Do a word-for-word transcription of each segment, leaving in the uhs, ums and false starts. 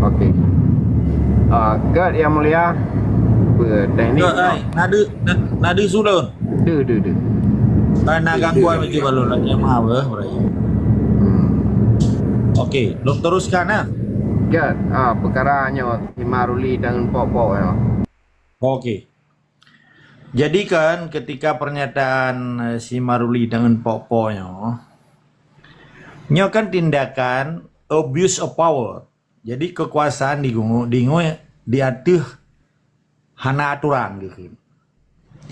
Okey. Ah, kat yang mulia, apa teknik? Kat, ai, nadi, na-, nadi sulon. Deh, deh, deh. Kan nak gangguan macam balon lagi maaf, eh, Ibrahim. Hmm. Okey, lôn teruskan, eh. Kat, ah, perkara nyoe si Maruli dan Pok-pok nyoe. Okey. Jadi kan ketika pernyataan, eh, si Maruli dengan Pok-pok nyoe, nyoe kan tindakan abuse of power. Jadi kekuasaan digungu-, diingat di ateueh hana aturan gitu.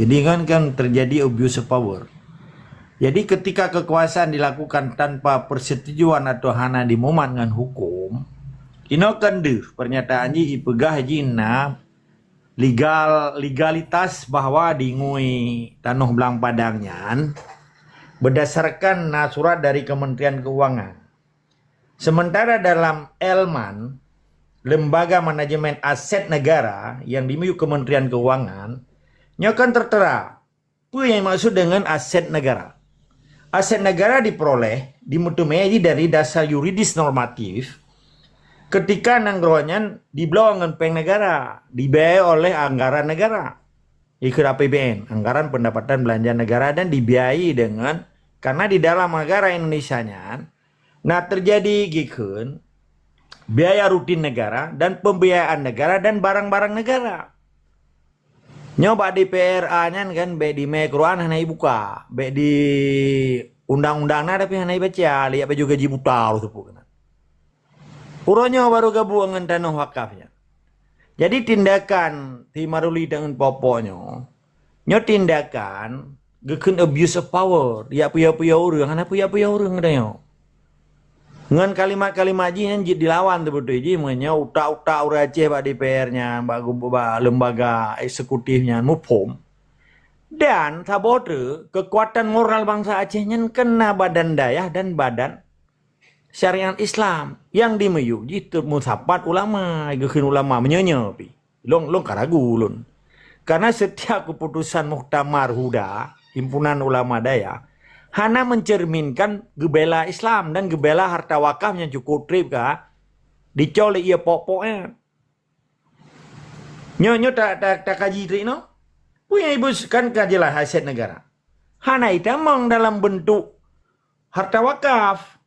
Jadi kan, kan terjadi abuse of power. Jadi ketika kekuasaan dilakukan tanpa persetujuan atau hana dimumat ngon hukum, inoe kan deuh pernyataan jih ipeugah jih na legal, legalitas bahwa diingat tanoh Blang Padang nyan berdasarkan na surat dari Kementerian Keuangan. Sementara dalam Elman, Lembaga Manajemen Aset Negara yang dimiyueb Kementerian Keuangan, nyoe kan tertera peue nyang dimaksud dengan aset negara. Aset negara diperoleh, dimeuteumé jih dari dasar yuridis normatif ketika nanggroe nyan dibloe ngon péng negara, dibiayai oleh anggaran negara. Ikut A P B N, anggaran pendapatan belanja negara, dan dibiayai dengan, karena di dalam negara Indonesia nyan na terjadi gikheun biaya rutin negara dan pembiayaan negara dan barang-barang negara. Nyoe bak D P R A nyan kan, bèk di mé Quran hana ibuka, bèk di undang-undang na tapi hana ibaca, lihat baju gaji buta ureueng teupeu keunan. Uroe nyoe baru gabung ngon tanoh wakaf nyan. Jadi tindakan si Maruli dengan Pok-pok nyoe, nyoe tindakan geukheun abuse of power, ya puya-puya ureueng, hana puya-puya ureueng geutanyoe. Ngon kalimat-kalimat jih nyan jeuet dilawan teubeutôi jih, meunyoe utak-utak ureueng Aceh bak D P R nyan, bak, bak lembaga eksekutif nyan muphom. Dan saboh treuk kekuatan moral bansa Aceh nyan kan na badan dayah dan badan syariat Islam nyang dimiyueb jih teuh musapat ulama, geukheun ulama meunyoe nyoe pih. Lôn, lôn ka ragu lôn. Karena setiap keputusan muktamar huda, himpunan ulama dayah, hana mencerminkan geubela Islam dan geubela harta wakaf nyang cukôp trép ka dicok lé ie Pok-pok nyan. Nyoe, nyoe ta, ta, takaji trép nyoe. Peue nyang ibu kan ka jeulaih aset negara. Hana itamong dalam bentuk harta wakaf.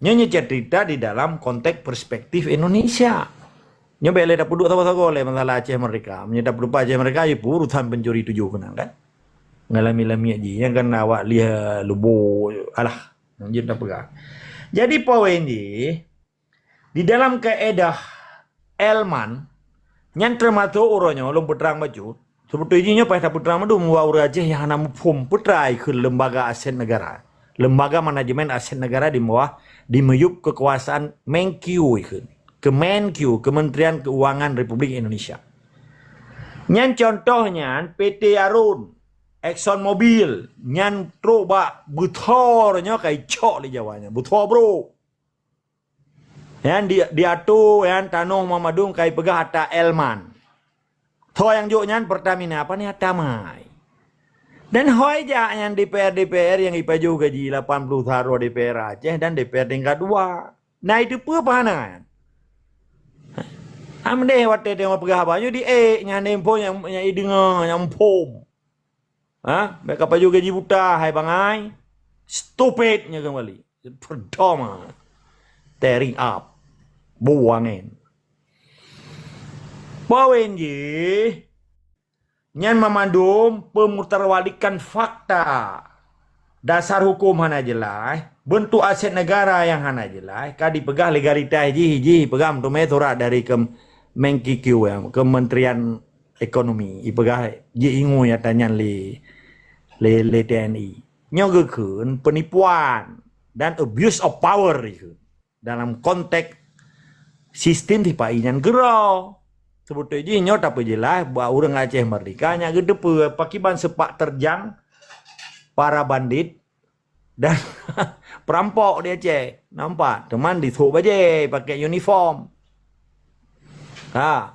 Nyoe, nyoe cerita di dalam konteks perspektif Indonesia. Nyoe bèk lé tapeuduek sagoe-sagoe lé masalah Aceh Merdeka. Meunyoe tapeuduek Aceh Merdeka, ya, urusan pencuri tujuh keunan kan. Ngalami lamiet jih, nyang kan awak lieh lubo, alah, lanjut dah peugah. Jadi poin jih, di dalam kaedah Elman, nyan teumasok uroe nyoe lôn peutrang bacut, Seubeutôi jih nyoe payah tapeutrang mandum, wa ureueng Aceh nyang hana muphom peutrai keu lembaga aset negara, lembaga manajemen aset negara di bawah, di miyueb keukuasaan Menq keu, Kemenq, Kementerian Keuangan Republik Indonesia. Nyan contoh nyan P T Arun, Exxon Mobil, nyan trok bak beutho nyoe kai cok lé Jawa nyan, beutho brok. Nyan di, diato nyan tanoh mandum kai peugah ata Elman. Tho nyang jok nyan Pertamina, apa ni ata mai. Dan hôi jak nyan D P R, D P R nyang ipajoh gaji lapan ploh saro D P R Aceh dan D P R tingkat dua. Nah, itu peue pahana nyan. Am deh watèe teuma peugah haba nyoe di ék nyan info nyang, nyang ideungoe nyang phom. Ha? Meuka pajoh gaji buta, hai bangai. Stupid nya kembali. Pertama. Tearing up. Beu angén. Poin jih, nyan mamandum pemutarwalikan fakta. Dasar hukum hana jeulaih, bentuk aset negara nyang hana jeulaih, ka dipeugah legalitas jih, jih peugah meuteumé surat dari Kemenq, Kementerian Ekonomi, ipeugah jiingui ata nyan lé, lé, lé T N I. Nyoe geukheun penipuan dan abuse of power geukheun dalam konteks sistem sipa-i nyan keudroe. Seubeutôi jih nyoe tapeujeulaih bak ureuëng Aceh Merdeka nyang geuteupeue pakiban sepak terjang para bandit dan perampok di Aceh. Nampak? Teuma disôk bajée, pakai uniform. Ha.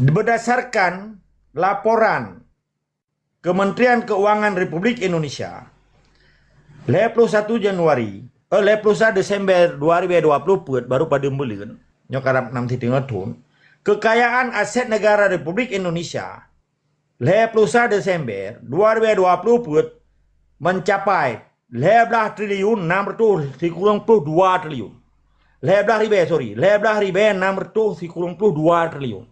Berdasarkan laporan Kementerian Keuangan Republik Indonesia, lhée ploh satu Januari, eh, lhèe ploh sa Desember dua ribèe dua ploh peuet baru padum buleuen, nyoe karab nam siteungoh thon, kekayaan aset negara Republik Indonesia lhèe ploh sa Desember dua ribèe dua ploh peuet mencapai lhèe blaih triliun nam reutôh sikureueng ploh dua triliun. Lhèe blaih ribèe, sorry, lhèe blaih ribèe nam reutôh sikureueng ploh dua triliun.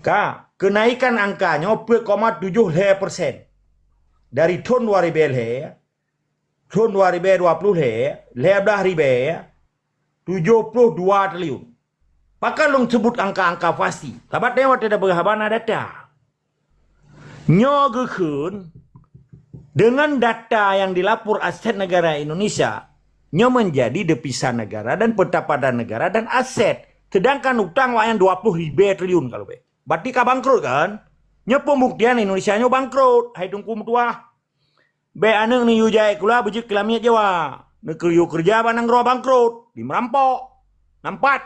Ka, kenaikan angka nyoe peuet koma tujoh lhèe persen. Dari thon dua ribèe lhèe, thon dua ribèe dua ploh lhèe, lhèe blaih ribèe tujoh ploh dua triliun. Pakon lôn seubut angka-angka pasti? Sabab watèe tapeugah haba na data. Nyoe geukheun, dengan data yang dilapor aset negara Indonesia, nyoe menjadi devisa negara dan pendapatan negara dan aset. Sedangkan utang awaknyan dua ploh ribèe triliun ka leubeh. Berarti ka bangkrut kan? Nyoe pembuktian Indonesia nyoe bangkrut, hai Teungku meutuah. Bèk aneuk neuyue jai sikula beujeuet keu lamiet Jawa. Neukeu yue keureuja bak nanggroe bangkrot, di meurampok. Nampat.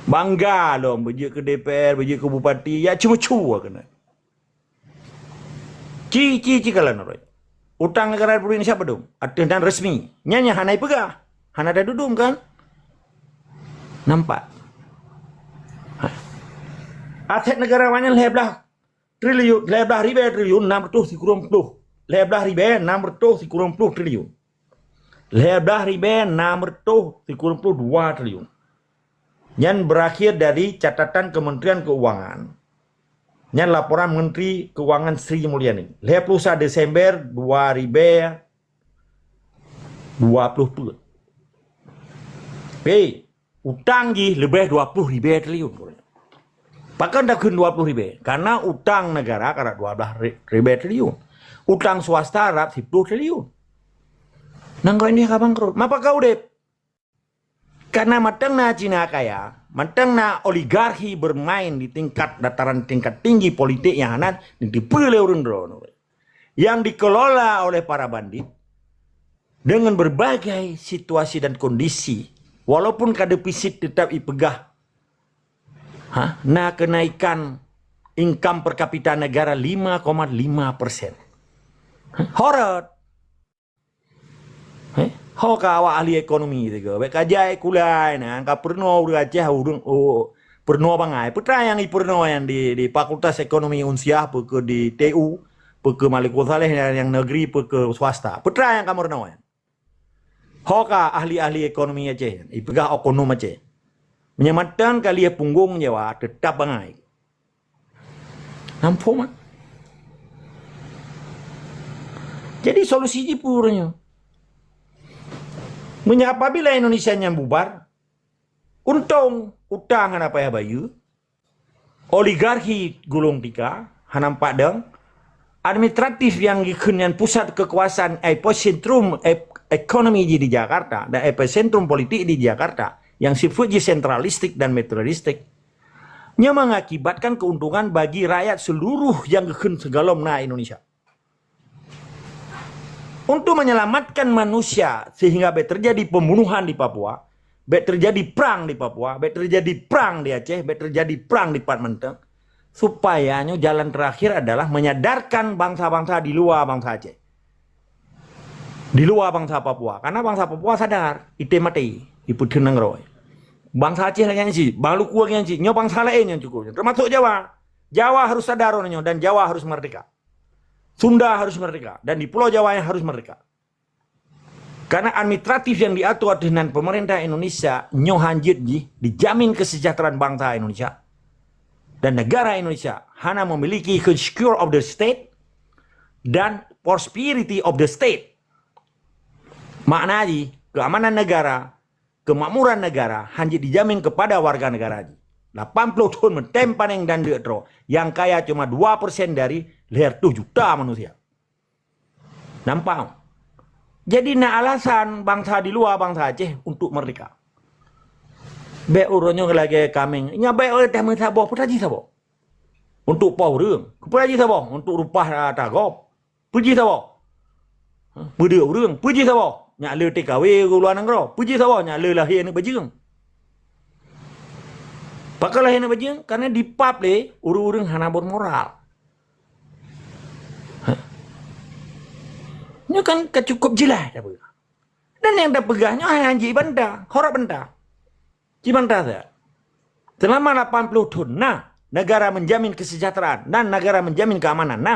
Bangga lom beujeuet keu D P R, beujeuet keu bupati, ya ceumeucue keunan. Ci, ci, ci kalon rot. Utang negara Republik Indonesia padum? Ateueh nan resmi. Nyan nyang hana ipeugah. Hana tadudum kan? Nampak. Aset negara awaknyan lhèe blaih triliun, lhèe blaih ribèe triliun nam reutôh sikureueng ploh. Lhèe blaih ribèe nam reutôh sikureueng ploh triliun. Lhèe blaih ribèe nam reutôh sikureueng ploh dua triliun. Nyan berakhir dari catatan Kementerian Keuangan. Nyan laporan Menteri Keuangan Sri Mulyani. Lhèe ploh sa Desember dua ribèe dua ploh peuet. Oke. Utang jih leubeh dua ploh ribèe triliun. Pakon takheun dua ploh ribèe? Karena utang negara karab dua blaih ri-, ribèe triliun. Utang swasta rab siploh triliun. Nanggroe Indonesia ka bangkrot. Mapa ka udép? Karena mantong na Cina kaya, mantong na oligarki bermain di tingkat dataran tingkat tinggi politik nyang hana jiteupeue lé ureuëng droe. Yang dikelola oleh para bandit, dengan berbagai situasi dan kondisi, walaupun ka defisit tetap ipeugah, ha, na kenaikan income per capita negara lima koma lima persen. Horot. Eh, ho ka awak ahli ekonomi tiga. Bèk ka jai kulai na, ka peurunoe ureuëng Aceh, ureuëng, oh, peurunoe bangai. Peue teuma nyang ipeurunoe nyan di, di Fakultas Ekonomi Unsiah, peue keu di T U, peue keu Malikussaleh nyang, nyang negeri, peue keu swasta. Peue teuma nyang ka meurunoe nyan. Ho ka ahli-ahli ekonomi Aceh, ipeugah ekonom Aceh. Meunyoe mantong ka lieh punggong Jawa, teutap bangai. Nampak mak? Jadi solusi jih peue nyoe? Meunyoe apabila Indonesia nyan bubar, untông utang hana payah bayeue, oligarki gulong tika, hana padang, administratif nyang jikheun nyan pusat kekuasaan, epicentrum ep-, ekonomi jih di Jakarta dan epicentrum politik di Jakarta, nyang sifeuet jih sentralistik dan militaristik, nyan mengakibatkan keuntungan bagi rakyat seluruh nyang geukheun sigohlom na Indonesia. Untuk menyelamatkan manusia sehingga bèk terjadi pembunuhan di Papua, bèk terjadi perang di Papua, bèk terjadi perang di Aceh, bèk terjadi perang di pat mantong, supaya nyoe jalan terakhir adalah menyadarkan bangsa-bangsa di luar bangsa Aceh. Di luar bangsa Papua. Karena bangsa Papua sadar, item maté, ipeutheun nanggroe. Bangsa Aceh lagèe nyan cit, Maluku lagèe nyan cit, nyoe bangsa laén nyang cukup, termasuk Jawa. Jawa harus sadar nyoe dan Jawa harus merdeka. Sunda harus merdeka dan di Pulau Jawa yang harus merdeka. Karena administratif yang diatur ateueh nan pemerintah Indonesia nyoe hanjeuet jih dijamin kesejahteraan bangsa Indonesia dan negara Indonesia hana memiliki secure of the state dan prosperity of the state. Makna jih, keamanan negara, kemakmuran negara hanjeuet dijamin kepada warga negara jih. Lapan ploh thon meutem panéng dan deuk droe, nyang kaya cuma dua persen dari lhèe reutôh juta manusia. Nampak? Jadi na alasan bangsa di luar bangsa Aceh untuk merdeka. Bèk uroe nyoe lagèe kaméng. Nyan bèk ureuëng teuh meusaboh, peue jih saboh. Untuk poh ureuëng, peue jih saboh. Untuk rupah, ah, tagop, peue jih saboh. Peudeuh ureuëng, peue jih saboh. Nyak le T K W ke luar nanggroe, peue jih saboh. Nyak le lahé aneuk bajeueng. Pakon lahé aneuk bajeueng? Karena dipap lé ureuëng-ureuëng hana bermoral. Hah? Nyoe kan ka cukup jeulaih tapeugah. Dan nyang tapeugah nyoe hanya jibanta, horab banta. Jibanta saja. Selama lapan puluh thon na negara menjamin kesejahteraan dan negara menjamin keamanan na.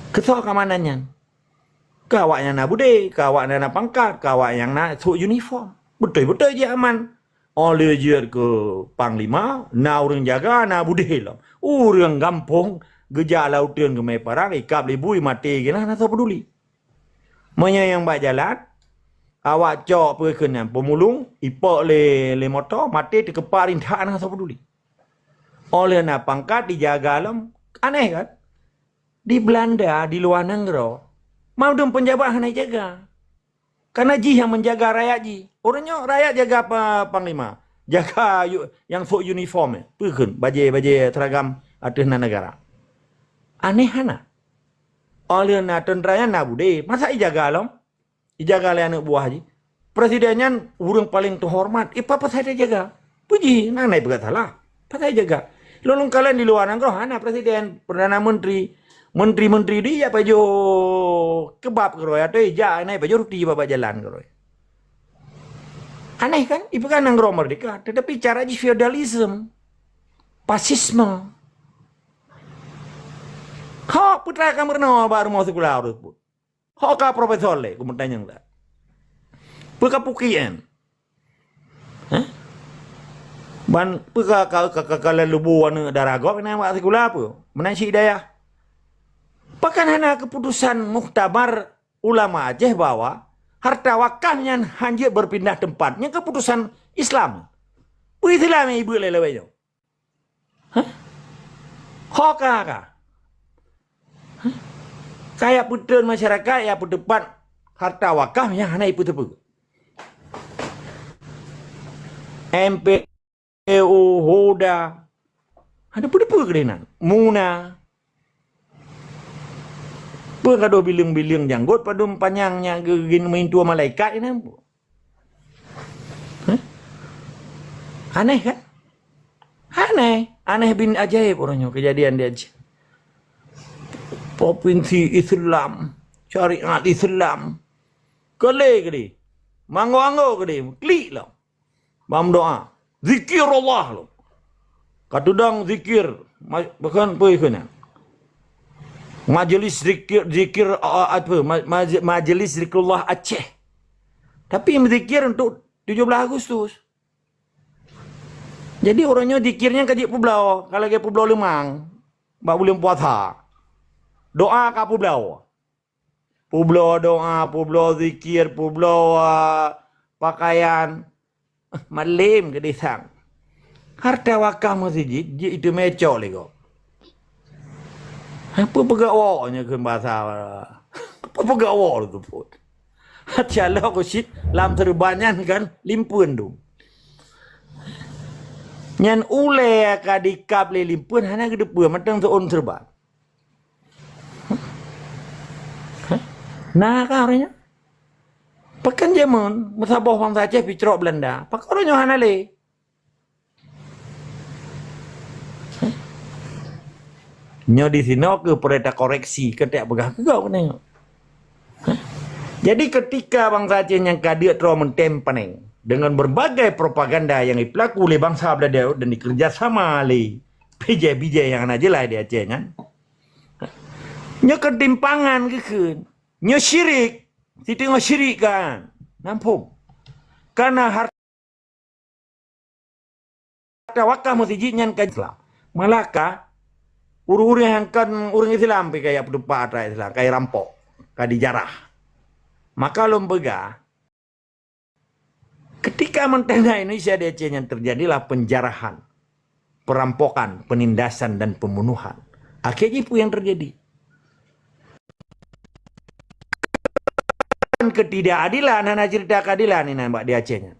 Keu soe keamanan nyan? Keu awak nyang na budé, keu awak nyang na pangkat, keu awak nyang na sôk uniform. Beutôi-beutôi jih aman. Óh lheueh jeuet keu panglima, na ureuëng jaga, na budé lom. Ureuëng gampông geujak lam uteuen geumé parang, ikab libui, maté geuh na, hana soe peuduli. Meunyoe nyang bak jalan, awak cok peue kheun nyan, peumulung, ipok lé, lé moto, maté teukepak rintak, hana soe peuduli. Óh lheueh na pangkat dijaga lom, aneh kan? Di Belanda, di luwa nanggroe, mandum peunjabat hana jijaga. Karena jih nyang menjaga rakyat jih. Ureuëng nyoe rakyat jaga pa-, panglima. Jaga yu-, nyang sôk uniform, eh. Peue kheun bajée-bajée seragam ateueh nan negara. Aneh hana? Óh lheueh na teuntra nyan na budé, masa ijaga lom? Ijaga lé aneuëk buah jih. Presiden nyan ureuëng paleng teuhoreumat, ipa pasai teujaga? Peue jih, na nai peugah salah. Pasai jaga. Lôn kalon di luwa nanggroe hana presiden, perdana menteri, menteri-menteri di jak pajoh kebab keurôi, atau jak nai pajoh ruti bak jalan keurôi. Aneh kan? Ipeugah nanggroe merdeka, tetapi cara jih feodalisme, pasisme. Hok putra ka meurunoe bak rumoh sikula ureuëng pun. Ho ka profesor lé, ku meutanyong that. Peue ka puki en? Hah? Ban peue ka, ka, ka, ka, ka leubu aneuëk dara gob na bak sikula peue? Meunan cit dayah. Pakon hana keuputusan muktamar ulama Aceh bahwa harta wakaf nyan hanjeuet berpindah tempat. Nyan keuputusan Islam. Peue Islam nyang ibeuet lé lawét nyoe? Hah? Ho ka, ka. Hah? Ka jak peutrön masyarakat, jak peuteupat harta wakaf nyang hana ipeuteupeue. M P U, Hoda. Hana peuteupeue keudeh nan. Muna. Peue gadoh bileueng-bileueng janggot padum panyang nyan geugintu malaikat nyan. Hah? Aneh kan? Aneh. Aneh bin ajaib ureuëng nyoe kejadian di Aceh. Provinsi Islam, syariat Islam. Keu lé keudeh. Manggo-anggo keudeh. Klik lah. Bak meudoa. Zikir Allah lom. Ka tudang zikir. Ma-, bukan apa ikut nyan. Majlis zikir, zikir, a, a, apa, ma-, maj-, majlis zikrullah Aceh. Tapi meuzikir untuk tujuh belas Agustus. Jadi, ureuëng nyoe zikirnya ka jeuet peubloe, ka lagée peubloe leumang bak buleuen puasa. Doa ka peubloe. Peubloe doa, peubloe zikir, peubloe, a, pakaian. Malem keudeh sang. Harta wakaf meuseujid, jeuet itu mecok lé gob. Apa peugah awak nyoe kheun basa? Apa peugah awak tu pun? Hati Allah ku cit lam serban nyan kan limpeuen tu. Nyan ulée ka dikab lé limpeuen hana geuteupeue mantong seuôn serban. Hah? Na ka ureuëng nyoe? Pakon jameun meusaboh bansa Aceh picrok Belanda, pakon ureuëng nyoe hana lé? Nyoe di sinoe keuh peurintah koreksi keutek peugah keu gob nyoe. Jadi ketika bansa Aceh nyang ka deuk droe meuntém paneng dengan berbagai propaganda yang dipeulaku lé bansa Belanda dan dikerjasama lé bijai-bijai nyang hana jeulaih di Aceh nyan, nyoe keutimpangan geukheun. Nyoe syirik, siteungoh syirik kan. Nampung. Karena harta wakaf meuseujid nyan ka Islam. Malah ka ureuëng-ureuëng nyang kon ureuëng Islam pih ka jak peuteupat atra Islam, ka jirampok, ka dijarah. Maka lôn peugah, ketika mantong na Indonesia di Aceh nyan terjadilah penjarahan, perampokan, penindasan dan pembunuhan. Akhé jih peue nyang terjadi? Ketidakadilan, hana cerita keadilan inan bak di Aceh nyan.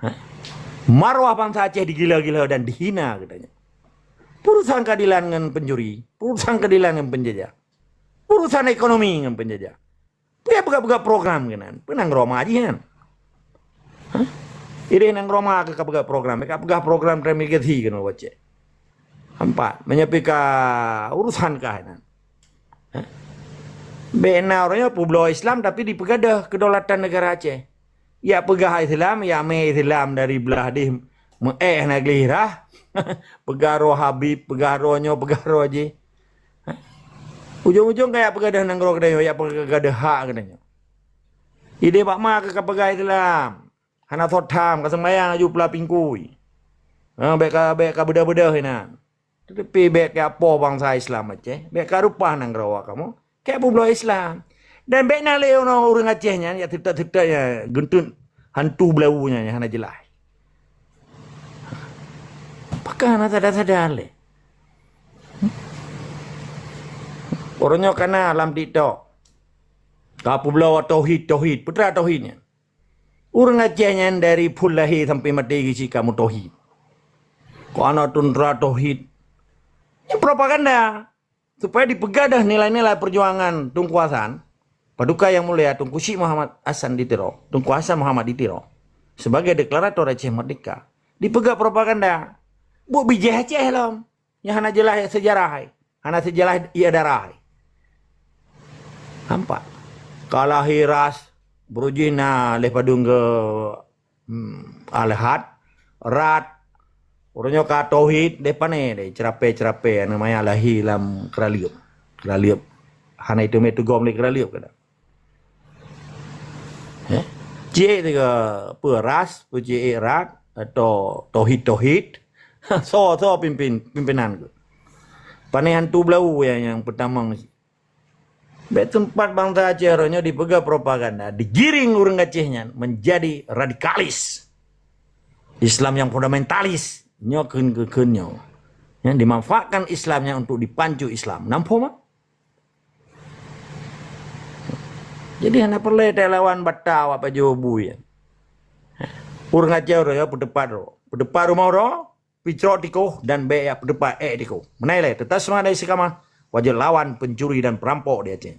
Hah? Marwah bansa Aceh digila-gila dan dihina katanya. Urusan keadilan ngon pencuri, urusan keadilan ngon penjajah. Urusan ekonomi ngon penjajah. Peue peugah-peugah program keunan. Peue nanggroe ma jih nyan? Hah? Ideh nanggroe ma keu ka peugah program, ka peugah program transmigrasi keunoe wacée. Empat, meunyoe pih ka urusan kah nyan. Hah? Bék na ureuëng nyoe peubloe Islam tapi dipeugadôh kedaulatan negara Aceh. Yak peugah Islam, yak mé Islam dari blah dih meuéh na gleh rah. Peugah roh Habib, peugah roh nyoe, peugah roh jih. Ujong-ujong ka yak peugadôh nanggroe geutanyoe, yak peugadôh hak geutanyoe. Idéh bak ma keu ka peugah Islam. Hana soe tham, ka seumayang aju pula pingkui. Ha, bék ka, bék ka beudôh-beudôh inan. Tetapi bék ka poh bansa Islam Aceh, bék ka rupa nanggroe kamoe. Ka peubloe Islam. Dan bék na lé ureuëng Aceh nyan, ya teutak-teutak ya, geuntut hantu beulawu nyan, hana jeulaih. Pakon hana sadar-sadar lé. Ureuëng nyoe kana lam TikTok. Ka peubloe tauhid, tauhid. Peue teuma tauhid nyan? Ureuëng Aceh nyan dari phon lahé sampai maté geuchik ka meutohid. Kok aneuk teuntera tohid. Ini propaganda. Supaya dipeugadôh nilai-nilai perjuangan Teungku Hasan, Paduka Yang Mulia Teungku Syik Muhammad Hasan di Tiro, Teungku Hasan Muhammad di Tiro, sebagai deklarator Aceh Merdeka. Dipeugah propaganda. Buet bijéh Aceh lom. Nyang hana jeulaih sejarah hai. Hana sejarah ié darah hai. Nampak? Ka lahé ras, beurujih na leh padum geu-, hmm, alhat, rat. Ureuëng nyoe ka tauhid, deh pané deh, ceurapé-ceurapé, aneuk maya lahé lam keuraleueb. Keuraleueb. Hana iteumé teugom lé keuraleueb kada. Eh? Ciek tiga, peue ras, peue ciek rat, atau tauhid-tauhid. Soe-soe pimpin, pimpinan tu. Pané hantu beulawu nyang, nyang peutamong. Bék teumpat bansa Aceh roh nyoe dipeugah propaganda, digiring ureuëng Aceh nyan menjadi radikalis. Islam yang fundamentalis. Nyoe kheun-kheun nyoe. Yang dimanfaatkan Islam nyan untuk dipancu Islam. Nampak mak? Jadi hana peureulée talawan bata awak pajoh bui. Ureuëng Aceh roh ya peuteupat roh. Peuteupat rumoh roh, picrok tikoh dan bék ya peuteupat ék tikoh. Meunai lé, tetap semangat dari sekamah, wajib lawan pencuri dan perampok di Aceh.